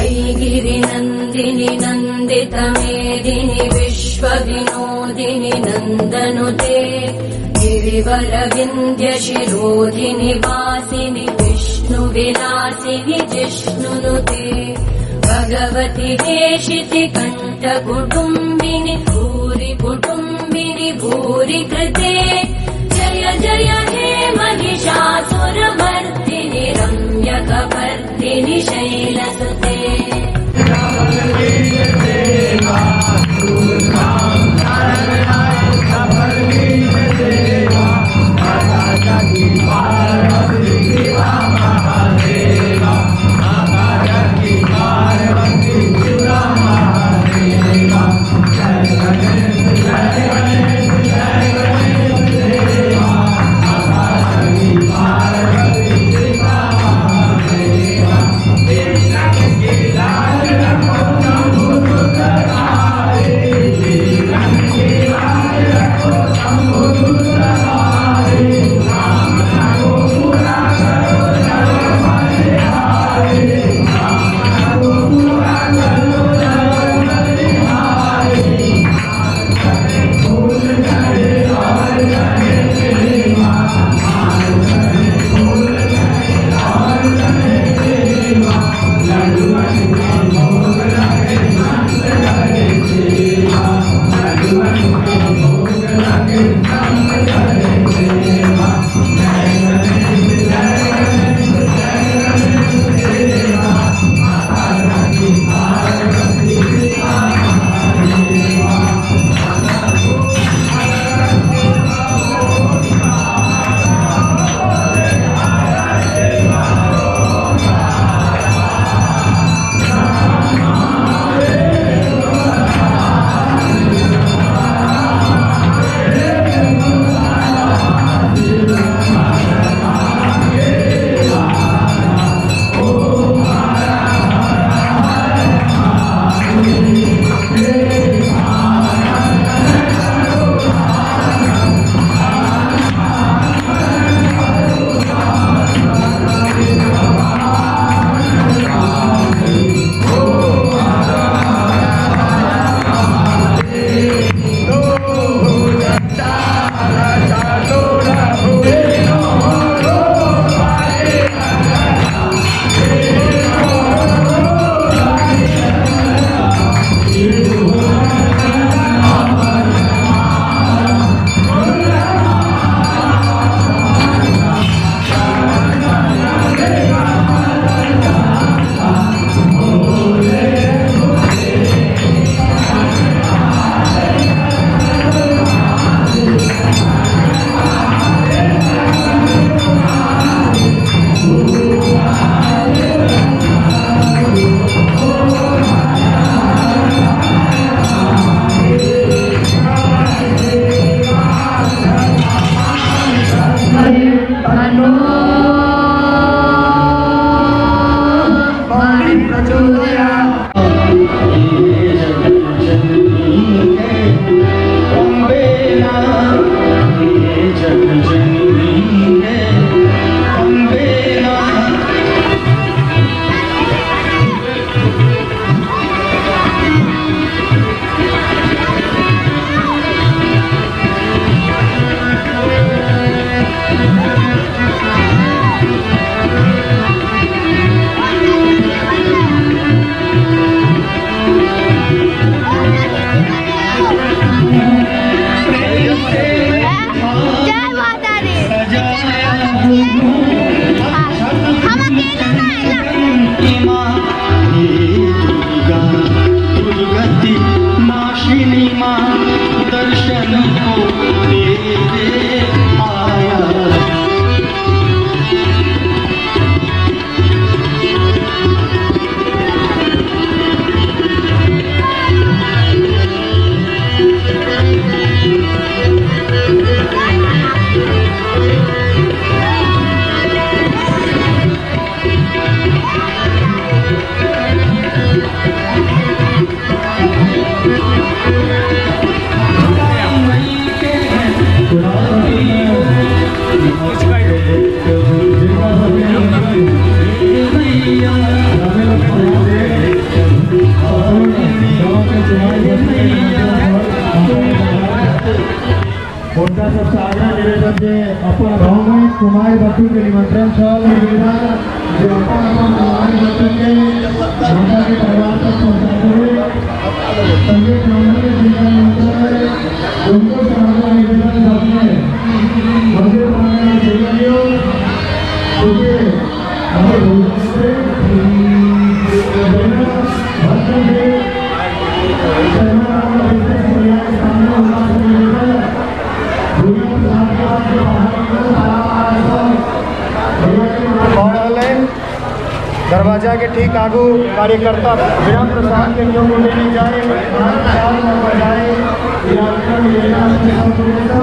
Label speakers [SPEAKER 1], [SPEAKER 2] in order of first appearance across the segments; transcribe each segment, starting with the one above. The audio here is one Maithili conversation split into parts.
[SPEAKER 1] ऐगिरिनन्दिनि नन्दितमेदिनि विश्वविनोदिनि नन्दनुते गिरिवरविन्द्यशिरोधिनि वासिनि विष्णुविलासिनि जिष्णुनुते भगवति हेशिति कण्ठकुटुम्बिनि भूरि कुटुम्बिनि भूरि कृते जय जय हे महिषासुरमर्दिनि रम्यकपर्दिनि शैलसुते।
[SPEAKER 2] हिनका सबसँ आग्रह निवेदन जे अपन गाँवमे कुमारि बटुके निमंत्रण छल निवेदन जे अपन अपन कुमारि बटुके माता के दरबार तक पहुँचा देबै। संगे ब्राह्मण के जिनका निमंत्रण है, उनको से आग्रह निवेदन है, अपने मंदिर प्रांगण में चले आइयो, क्योंकि हमें भोजन से बिना भक्त के चलना बिजनेस भैया के सामने होना से निवेदन। भोजन प्रसाद के बाद जो बाहर निकल सारा भैया के
[SPEAKER 3] भऽ रहल अइ। दरवाजा के ठीक आगू कार्यकर्ता बिना प्रसाद के केओ गोटे नहि जाए, प्रसाद लऽ कऽ जाए, ई आग्रह निवेदन छै सब गोटेसँ।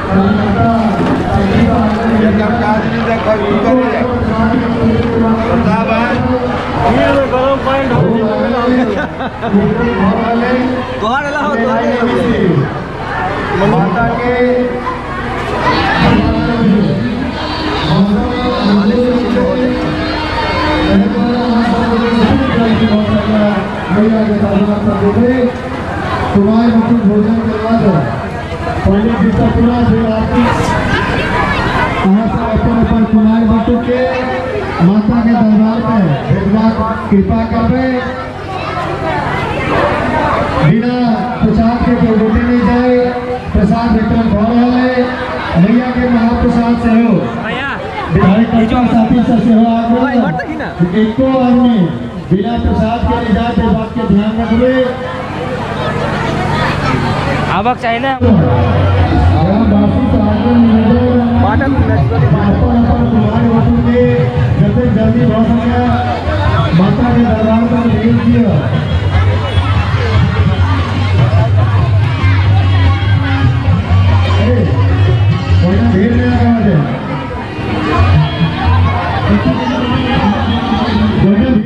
[SPEAKER 3] कार्यकर्ता साथी सँ आग्रह निवेदन।
[SPEAKER 4] काज नहीं देखो की करे प्रताप है।
[SPEAKER 2] भऽ रहल अइ।
[SPEAKER 5] तोहर एला हो, तोहर एला हो।
[SPEAKER 2] माता के कुमार बटुक भोजन के बाद पंडित जी का पूरा फिर आरती। अहाँ सब अपन अपन कुमार बटुक के माता के दरबार में भेजबाक कृपा करबै। बिना प्रसाद के कोई गोटे नहीं जाए। प्रसाद वितरण भऽ रहल है। मैया के महाप्रसाद सेहो कार्यकर्ता साथी सब सेहो आग्रह, एको आदमी बिना प्रसाद के नहीं जाए, ते बात के ध्यान रखबै।
[SPEAKER 5] आबक चाही ने।
[SPEAKER 2] ग्रामवासी से आग्रह निवेदन,
[SPEAKER 5] बाटक
[SPEAKER 2] अपन अपन कुमार बटुक के जतेक जल्दी भऽ सके माता के दरबार तक भेज दिअ।